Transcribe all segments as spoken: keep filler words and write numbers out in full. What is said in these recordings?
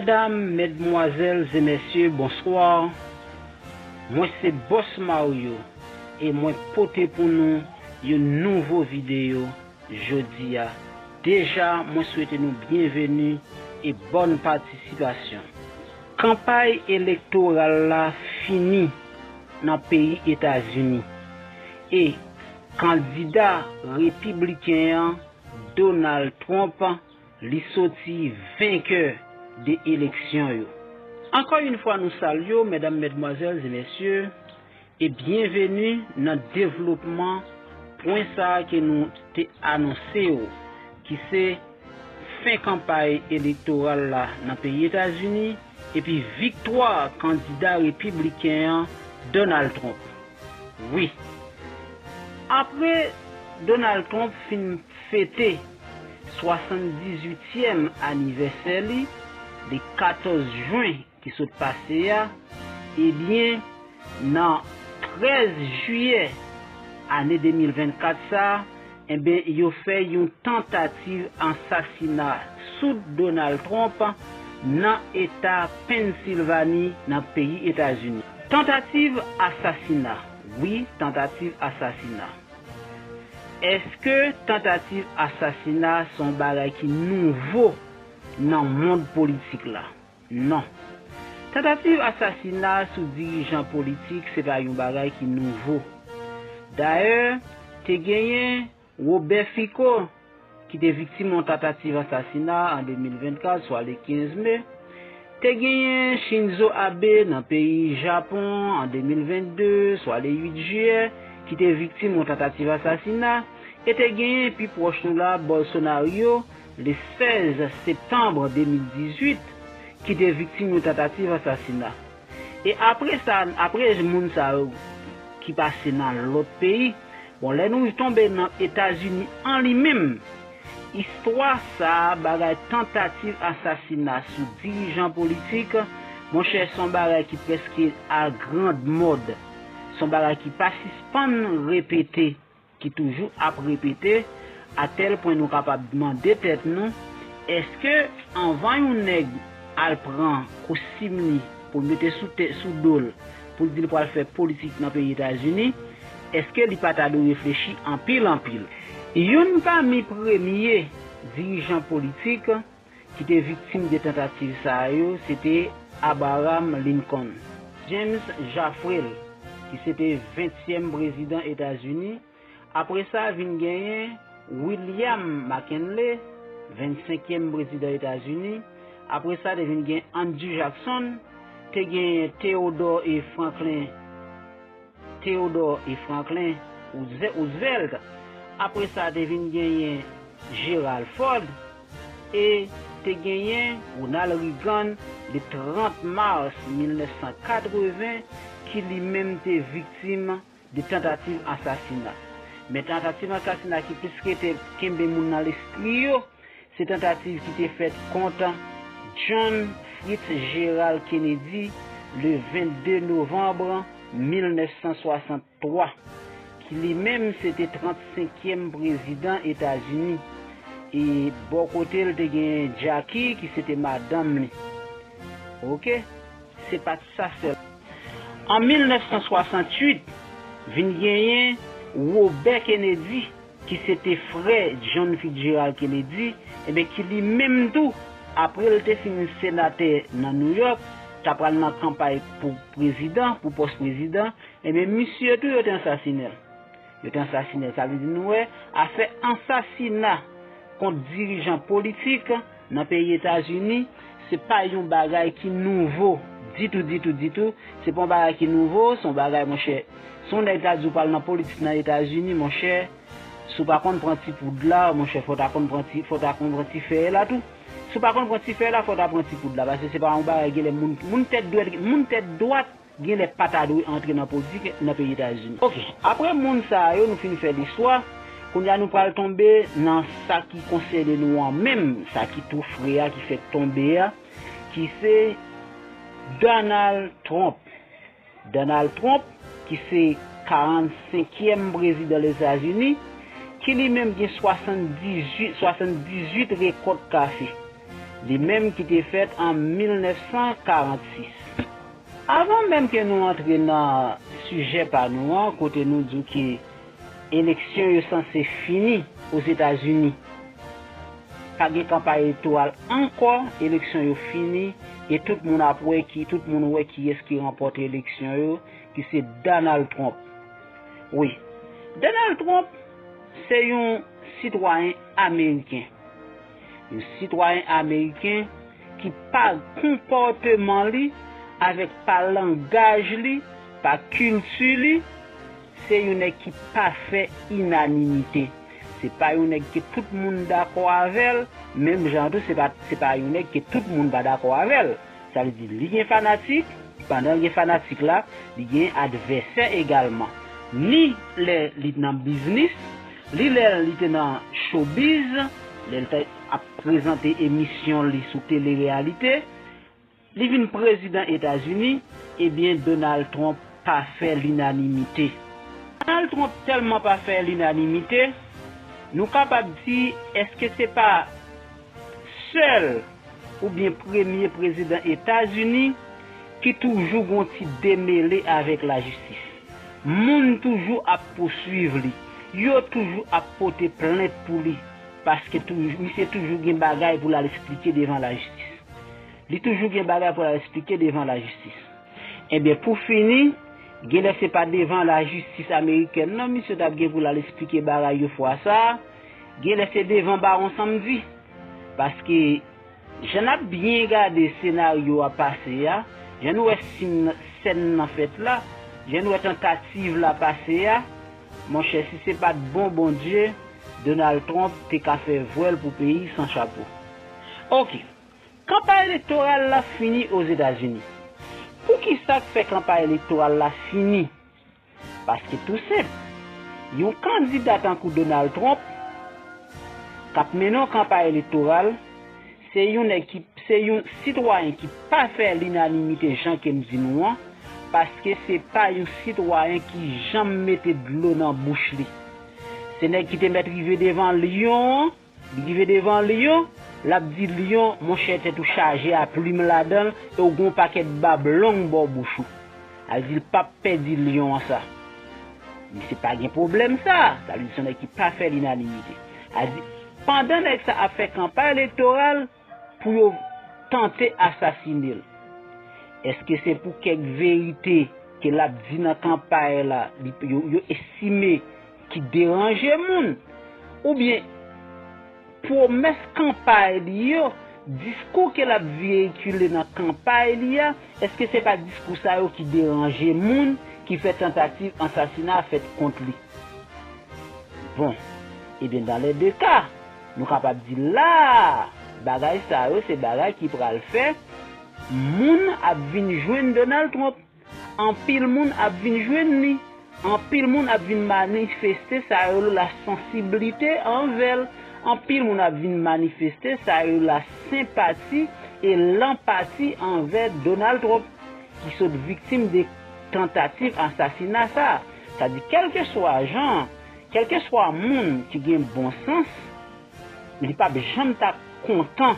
Medam, medmwazèl e mesye, bonswa. Mwen se Boss Mario e mwen pote pou nou yon nouvo videyo jodi a. Deja, mwen swete nou byenveni e bòn patisipasyon. Kanpay elektoral la fini nan peyi Etazini e kandida repibliken an, Donald Trump, li soti venkè de eleksyon yo. Ankò yon fwa, nou salye w, medam, medmwazèl e mesye, e byenveni nan devlopman pwen sa a ke nou te anonse w, ki se fen kanpay elektoral la nan peyi Etazini, epi viktwa kandida repibliken an, Donald Trump. Wi. Apre Donald Trump fin fete swasanndizuityèm anivèsè li, le katòz jen ki sot pase a, ebyen, nan trèz jiyè ane de mil vennkat sa a, enben, yo fè yon tantativ asasina sou Donald Trump nan eta Pennsilvani, nan peyi Etazini. Tantativ asasina, wi, tantativ asasina. Èske tantativ asasina se yon bagay ki nouvo nan mond politik la? Non. Tantativ asasina sou dirijan politik se pa yon bagay ki nouvo. Dayè, te genyen Robert Fico, ki te viktim yon tantativ asasina an de mil vennkat, swa le kenz me. Te genyen Shinzo Abe nan peyi Japon an de mil vennde, swa le uit jiyè, ki te viktim yon tantativ asasina. E te genyen pi pwòch nou la, Bolsonaro, le sèz septanm de mil dizuit, ki te viktim yon tantativ asasina. E apre sa, apre moun sa yo ki pase nan lòt peyi, bon, lè nou tonbe nan Etazini an li menm, istwa sa a, bagay tantativ asasina sou dirijan politik, monchè, se yon bagay ki prèske a grand mòd. Se yon bagay ki pa sispann repete, ki toujou ap repete, atèl pwen nou kapab mande tèt nou, èske anvan yon nèg al pran kostim li pou l mete sou tè, sou do l, pou l di l pral fè politik nan peyi Etazini, èske li pa ta dwe reflechi anpil, anpil? Youn pami premye dirijan politik ki te viktim de tantativ sa yo, se te Abraham Lincoln. James Jeffreys, ki se te ventyèm prezidan Etazini. Apre sa, vin genyen William McKinley, vennsenkyèm prezidan Etazini. Apre sa, te vin gen Andrew Jackson, te genyen Theodore e Franklin, Theodore e Franklin Roosevelt. Apre sa, te vin genyen Gerald Ford e te genyen Ronald Reagan, le trant mas mil nèf san katreven, ki li menm te viktim de tantativ asasina. Men tantativ asasina ki plis rete kenbe moun nan lespri yo, se tantativ ki te fèt kont John Fitzgerald Kennedy le vennde novanm mil nèf san swasanntwa, ki li menm se te trannsenkyèm prezidan Etazini. E bò kote l te gen Jackie, ki se te madanm li. Oke? Se pa t sa sèl. An mil nèf san swasantuit, vin genyen Robert Kennedy, ki se te frè John Fitzgerald Kennedy, enben, ki li menm tou, apre l te fin senatè nan New York, t ap pral nan kanpay pou prezidan, pou pòs prezidan, enben, misye tou, yo te ansasinen l. Yo te ansasinen l. Sa vle di, nou wè, afè ansasina kont dirijan politik nan peyi Etazini, se pa yon bagay ki nouvo ditou, ditou, ditou. Se pa yon bagay ki nouvo, se yon bagay, monchè. Si yon nèg ta di w pral nan politik nan Etazini, monchè, si w pa konn pran ti poud la, monchè, fò w ta konn pran ti, fò w ta konn pran ti fèy la tou. Si w pa konn pran ti fèy la, fò w ta pran ti poud la, paske se pa yon bagay, genlè moun, moun tèt dwèt, moun tèt dwat, genlè pa ta dwe antre nan politik nan peyi Etazini. Oke, apre moun sa yo, nou fin fè listwa, kounye a nou pral tonbe nan sa ki konsène nou an menm, sa ki tou fre a, ki fèk tonbe a, ki se Donald Trump. Donald Trump, ki se karannsenkyèm prezidan Lèzetazini, ki li menm gen swasanndizuit, swasanndizuit rekòt kafe. li menm ki te fèt an mil nèf san karannsis. Avan menm ke nou antre nan sijè pa nou an, kote nou di w ke eleksyon yo sanse fini Ozetazini, pa gen kanpay elektoral ankò, eleksyon yo fini, e tout moun ap wè ki, tout moun wè kiyès ki ranpòte eleksyon yo, ki se Donald Trump. Wi, Donald Trump se yon sitwayen ameriken. Yon sitwayen ameriken ki pa konpòteman li, avèk pa langaj li, pa kilti li, se yon nèg ki pa fè inanimite. Se pa yon nèg ke tout moun dakò avè l, menm jan tou, se pa, se pa yon nèg ke tout moun pa dakò avè l. Sa vle di, li gen fanatik, pandan l gen fanatik la, li gen advèsè egalman. Ni lè li nan biznis, li lè li te nan showbiz, lè l te ap prezante emisyon li sou tele reyalite, li vin prezidan Etazini, ebyen Donald Trump pa fè linanimite. Donald Trump tèlman pa fè linanimite, nou kapab di, èske se pa sèl oubyen premye prezidan Etazini ki toujou gon ti demele avèk lajistis. Moun toujou ap pouswiv li. Yo toujou ap pote plent pou li. Paske toujou, misye toujou gen bagay pou l al esplike devan lajistis. Li toujou gen bagay pou l al esplike devan lajistis. Ebyen, pou fini, genlè se pa devan lajistis amerikèn non misye t ap gen pou l al esplike bagay yo fwa sa a. Genlè se devan Bawon Samdi. Paske, jan n ap byen gade senaryo a pase a, jan nou wè sin, sèn nan fèt la, jan nou wè tantativ la pase a, monchè, si se pa t bon Bondye, Donald Trump te ka fè vwèl pou peyi san chapo. Oke. Kanpay elektoral la fini Ozetazini. Poukisa k fè kanpay elektoral la fini? Paske tou senp, yon kandida tankou Donald Trump k ap mennen yon kanpay elektoral, se yon nèg ki, se yon sitwayen ki pa fè linanimite jan ke m di nou an, paske se pa yon sitwayen ki janm mete dlo nan bouch li. Se nèg ki te mèt rive devan lyon an, li rive devan lyon, l ap di lyon, monchè, tèt ou chaje a plim ladan l, e w gen yon pakèt bab long bò bouch ou. Sa vle di l p ap pèdi lyon an sa. Misye pa gen pwoblèm sa. Sa vle di se yon nèg ki pa fè linanimite. Sa vle di, pandan nèg sa ap fè kanpay elektoral pou yo tante asasine l, èske se pou kèk verite ke l ap di nan kanpay la, li, yo, yo estime ki deranje moun? Oubyen pwomès kanpay li yo, diskou ke l ap veyikile nan kanpay li a, èske se pa diskou sa yo ki deranje moun, ki fè tantativ ansasina fèt kont li? Bon, ebyen, dans les deux cas, nou kapab di la, bagay sa yo se bagay ki pral fè moun ap vin jwenn Donald Trump. Anpil moun ap vin jwenn li. Anpil moun ap vin manifeste sa yo rele la sansiblite anvè l. Anpil moun ap vin manifeste sa yo rele la senpati e lanpati anvè Donald Trump, ki sot viktim de tantativ ansasina sa a. Sa di, kèlkeswa jan, kèlkeswa moun ki gen bon sans, li p ap janm ta kontan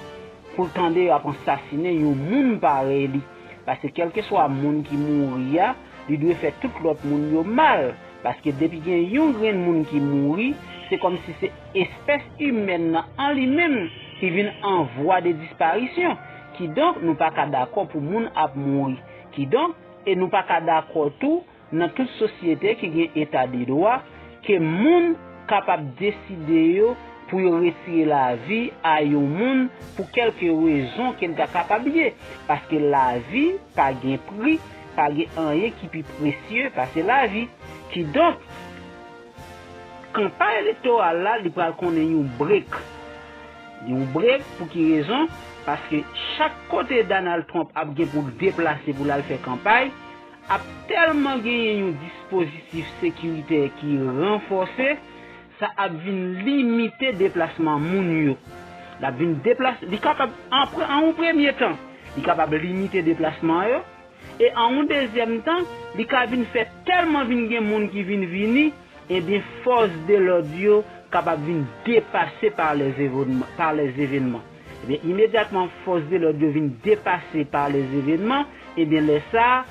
pou l tande y ap ansasinen yon moun parèy li. Paske kèlkeswa moun ki mouri a, li dwe fè tout lòt moun yo mal. Paske depi gen yon grenn moun ki mouri, se kòmsi se espès imèn nan an li menm ki vin an vwa de disparisyon. Kidonk, nou pa ka dakò pou moun ap mouri. Kidonk, e nou pa ka dakò tou nan tout sosyete ki gen eta de dwa, ke moun kapab deside yo pou yo retire lavi a yon moun pou kèlke rezon ke l ta kapab ye. Paske lavi pa gen pri, pa gen anyen ki pi presye pase lavi. Kidonk, kanpay elektoral la, li pral konnen yon brek. Yon brek, pou ki rezon? Paske chak kote Donald Trump ap gen pou l deplase pou l al fè kanpay, ap tèlman genyen yon dispozitif sekiritè ki ranfòse, sa ap vin limite deplasman moun yo. L ap vin deplase, li kapab, an pre-, an yon premye tan, li kapab limite deplasman yo, e an yon dezyèm tan, li ka vin fè tèlman vin gen moun ki vin vini, ebyen, fòs de lòd yo kapab vin depase pa lèzevènman, pa lèzevènman. Ebyen, imedyatman fòs de lòd yo vin depase pa lèzevènman, ebyen, lè sa a,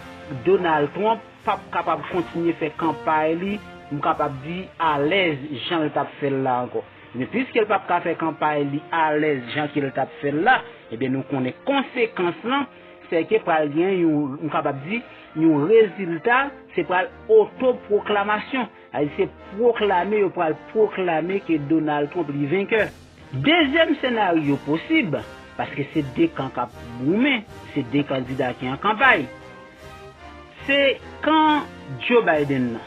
Donald Trump p ap kapab kontinye fè kanpay li, m kapab di, alèz jan l t ap fè l la ankò. Men piske l p ap ka fè kanpay li alèz jan ke l t ap fè l la, ebyen, nou konnen konsekans lan, se ke pral gen yon, m kapab di, yon rezilta, se pral otopwoklamasyon. Sa vle di se pwoklame, yo pral pwoklame ke Donald Trump li venkè. Dezyèm senaryo posib, paske se de kan k ap goumen, se de kandida ki an kanpay. Se kan Joe Biden nan,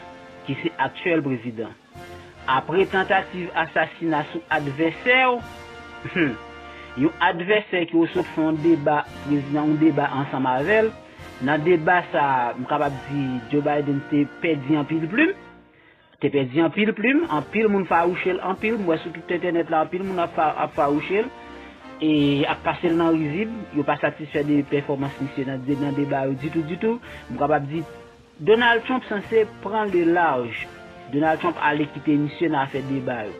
ki se aktyèl prezidan, apre tantativ asasina sou advèsè w, yon advèsè ke w sot fè yon deba, prezidan, yon deba ansanm avè l, nan deba sa a, m kapab di Joe Biden te pèdi anpil plim, te pèdi anpil plim, anpil moun fawouche l, anpil, m wè sou tout entènèt la, anpil moun ap fa-, ap fawouche l, e ap pase l nan rizib, yo pa satisfè de pèfòmans misye nan, de, nan deba yo ditou, ditou. M kapab di, Donald Trump sanse pran le large. Donald Trump ale kite misye nan afè deba yo.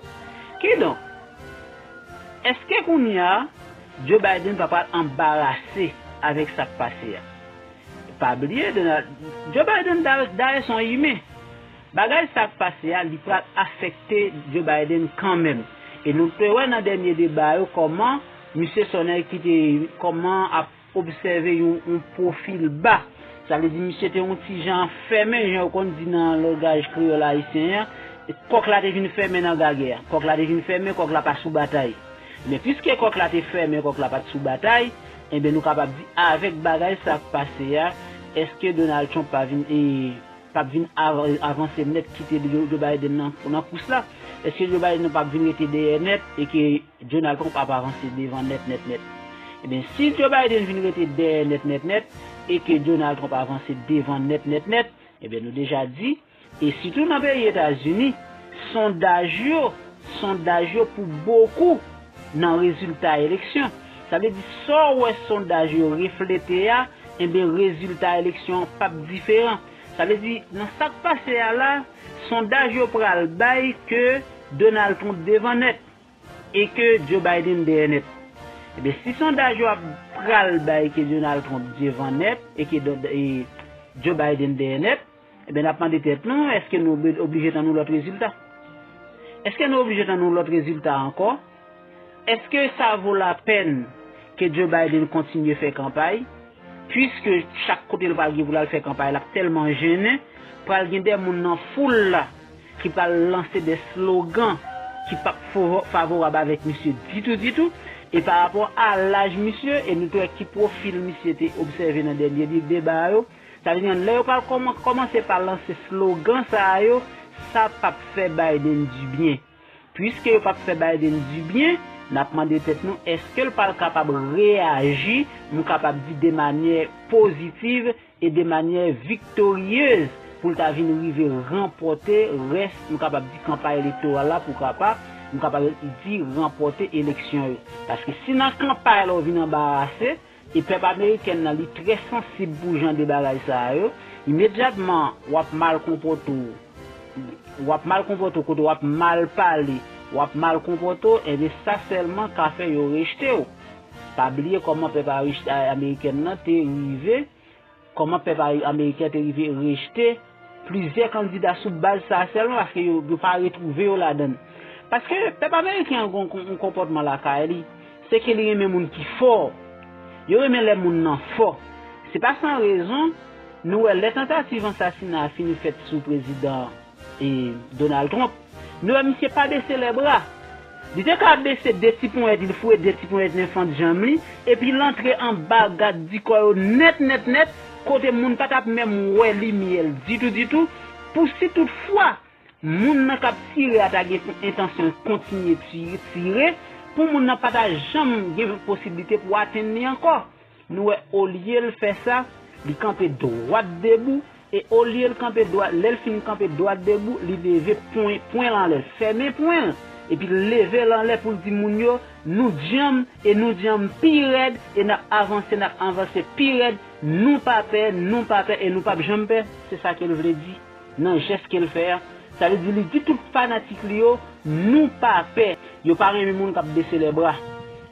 Kidonk, èske kounye a, Joe Biden pa pral anbarase avèk sa k pase a? Pa bliye, Donald, Joe Biden da-, dayè se yon imen. Bagay sa k pase a, li pral afekte Joe Biden kanmenm. E nou te wè nan dènye deba yo kòman misye se yon nèg ki te kòman ap obsève yon, yon pwofil ba. Sa vle di misye te yon ti jan fèmen, jan yo konn di nan langaj kreyòl ayisyen an, kòk la te vin fèmen nan gagè a. Kòk la te vin fèmen, kòk la pa sou batay. Men piske kòk la te fèmen, kòk la pa t sou batay, enben nou kapab di avèk bagay sa k pase a, èske Donald Trump pa vin, e, p ap vin av-, avanse nèt kite Joe, Joe Biden nan, nan kous la? Èske Joe Biden p ap vin rete dèyè nèt e ke Donald Trump ap avanse devan nèt, nèt, nèt? Ebyen, si Joe Biden vin rete dèyè nèt, nèt, nèt, e ke Donald Trump avanse devan nèt, nèt, nèt, ebyen, nou deja di, e sitou nan peyi Etazini, sondaj yo, sondaj yo pou bokou nan rezilta eleksyon. Sa vle di, sa w wè sondaj yo reflete a, enben, rezilta eleksyon an p ap diferan. Sa vle di, nan sa k pase a la, sondaj yo pral bay ke Donald Trump devan nèt e ke Joe Biden dèyè nèt. Ebyen, si sondaj yo ap pral bay ke Donald Trump devan nèt e ke Don-, e Joe Biden dèyè nèt, ebyen, n ap mande tèt nou, èske nou obli-, oblije tann yon lòt rezilta? Èske nou oblije tann yon lòt rezilta ankò? Èske sa vo lapèn ke Joe Biden kontinye fè kanpay? Piske chak kote l pral gen pou l al fè kanpay la ap tèlman jennen, pral gen de moun nan foul la ki pral lanse de slogan ki p ap favo-, favorab avèk misye ditou, ditou. E pa rapò a laj misye, e nou te wè ki pwofil misye te obsève nan dènye de-, deba yo. Sa vle di, lè yo pral kòman-, kòmanse pa lanse slogan sa yo, sa p ap fè Biden dibyen. Piske yo p ap fè Biden dibyen, n ap mande tèt nou, èske l pral kapab reyaji, m kapab di de manyè pozitiv e de manyè viktoryez pou l ta vin rive ranpòte rès, m kapab di, kanpay elektoral la pou kapab, m kapab di, ranpòte eleksyon yo. Paske si nan kanpay la w vin anbarase, e pèp ameriken nan li trè sansib pou jan de bagay sa yo, imedyatman w ap mal konpòte w, w ap mal konpòte w, kote w ap mal pale, w ap mal konpòte w, enben sa sèlman ka fè yo rejte w. Pa bliye kòman pèp a-, ameriken nan te rive, kòman pèp a-, ameriken te rive rejte plizyè kandida sou baz sa a sèlman, paske yo, yo pa retwouve yo ladan l. Paske pèp ameriken an gen yon, yon konpòtman lakay li, se ke li renmen moun ki fò. Yo renmen lè moun nan fò. Se pa san rezon, nou wè lè tantativ ansasina a fin fèt sou prezidan, e, Donald Trump, nou wè misye pa bese lè bra. Li te ka bese de ti ponyèt, li foure de ti ponyèt nan fant janm li, epi l antre anba gad di kò yo nèt, nèt, nèt, kote moun pa t ap menm wè limyè l ditou, ditou, pou si toutfwa moun nan k ap tire a ta gen entansyon kontinye ti-, tire, pou moun nan pa ta janm gen posiblite pou atenn li ankò. Nou wè, olye l fè sa, li kanpe dwat debou, e olye l kanpe dwat, lè l fin kanpe dwat debou, li leve pwen, pwen l anlè, fèmen pwen l, epi l leve l anlè pou l di moun yo, nou djanm, e nou djanm pi rèd, e n ap avanse, n ap avanse pi rèd, nou pa pè, nou pa pè, e nou p ap janm pè, se sa ke l vle di. Nan jès ke l fè a. Sa vle di li di tout fanatik li yo, nou pa pè. Yo pa renmen moun k ap bese lè bra.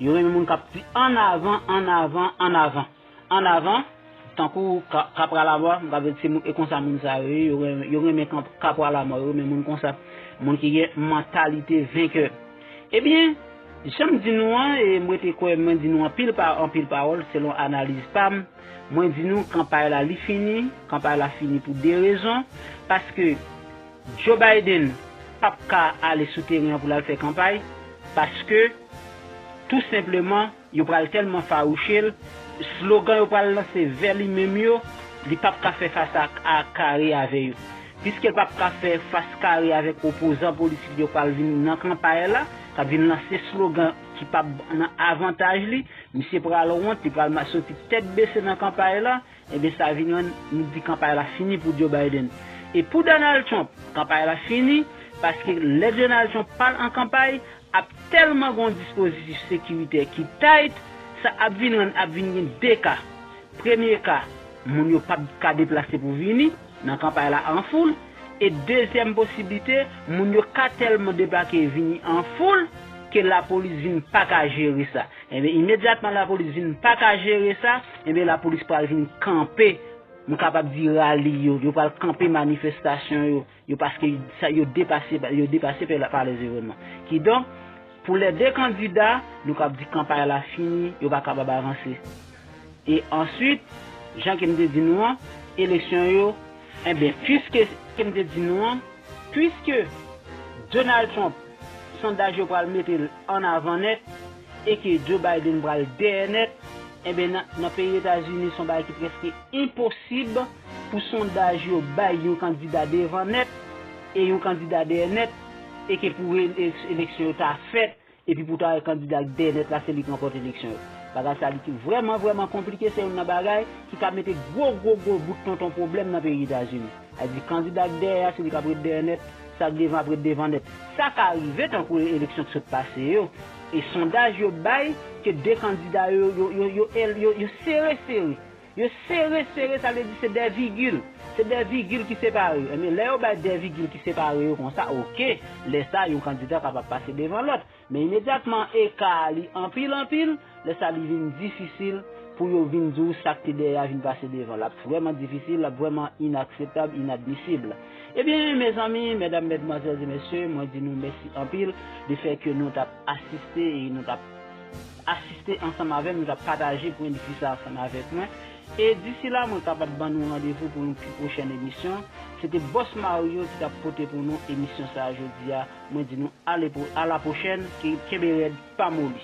Yo renmen moun k ap di ann avan, ann avan, ann avan, ann avan. Tankou Ka- Kapra Lamò, m ka di se moun, e konsa moun sa yo ye, yo renmen, yo renmen Kap- Kapra Lamò, yo renmen moun konsa, moun ki gen mantalite venkè. Ebyen, jan m di nou an, e m rete kwè, mwen di nou anpil pa- anpil pawòl, selon analiz pa m, mwen di nou kanpay la li fini, kanpay la fini pou de rezon, paske Joe Biden p ap ka ale sou teren an pou l al fè kanpay, paske, tou senpleman, yo pral tèlman fawouche l, slogan yo pral lanse vè li menm yo, li p ap ka fè fas a, a kare avè yo. Piske l p ap ka fè fas kare avèk opozan politik yo pral vin nan kanpay la, k ap vin lanse slogan ki p ap nan avantaj li, misye pral wont, li pral ma- soti tèt bese nan kanpay la, ebyen sa vin rann nou di kanpay la fini pou Joe Biden. E pou Donald Trump, kanpay la fini, paske lè Donald Trump pral an kanpay, ap tèlman gen yon dispozitif sekiritè ki tight, sa ap vin rann ap vin gen de ka. Premye ka, moun yo p ap ka deplase pou vini nan kanpay la an foul. E dezyèm posiblite, moun yo ka tèlman deplake vini an foul ke lapolis vin pa ka jere sa. Ebyen, imedyatman lapolis vin pa ka jere sa, ebyen, lapolis pral vin kanpe, nou kapab di rali yo, yo pral kanpe manifestasyon yo, yo paske sa, yo depase, yo depase pa, pa lèzevènman. Kidonk, pou lè de kandida, nou kab di kanpay la fini, yo pa kapab avanse. E answit, jan ke m te di nou an, eleksyon yo, enben, piske ke m te di nou an, piske Donald Trump, sondaj yo pral mete l an avan nèt, e ke Joe Biden pral dèyè nèt, enben, nan, nan peyi Etazini, se yon bagay ki prèske enposib pou sondaj yo bay yon kandida devan nèt e yon kandida dèyè nèt, e ke pou ele- eleksyon yo ta fèt, epi pou ta wè kandida k dèyè nèt la, se li k ranpòte eleksyon yo. Bagay sa li ki vrèman, vrèman konplike, se youn nan bagay ki ka mete gwo, gwo, gwo bout tonton pwoblèm nan peyi Etazini. Sa di kandida k dèyè a, se li k ap ret dèyè nèt, sa k devan ap ret devan nèt. Sa ka rive tankou eleksyon k sot pase yo. E sondaj yo bay ke de kandida yo, yo, yo, yo, yo, yo sere, sere. Yo sere, sere, sa vle di se de vigil. Se de vigil ki separe yo. Ebyen, lè yo bay de vigil ki separe yo konsa, oke, lè sa, yon kandida kapab pase devan lòt. Men imedyatman, eka a li anpil, anpil, lè sa li vin difisil pou yo vin di w sa k te dèyè a vin pase devan. L ap vrèman difisil, l ap vrèman inakseptab, inadmisib. Ebyen, mezanmi, medam, medmwazèl e mesye, mwen di nou mèsi anpil de fè ke nou t ap asiste e nou t ap asiste ansanm avè m, nou t ap pataje pwendvi sa ansanm avèk mwen. E disi la, mwen kapab ban nou randevou pou yon pi pwochèn emisyon. Se te Bòs Mario ki t ap pote pou nou emisyon sa a jodi a. Mwen di nou ale pou, a la pwochèn, ke, kenbe rèd, pa moli.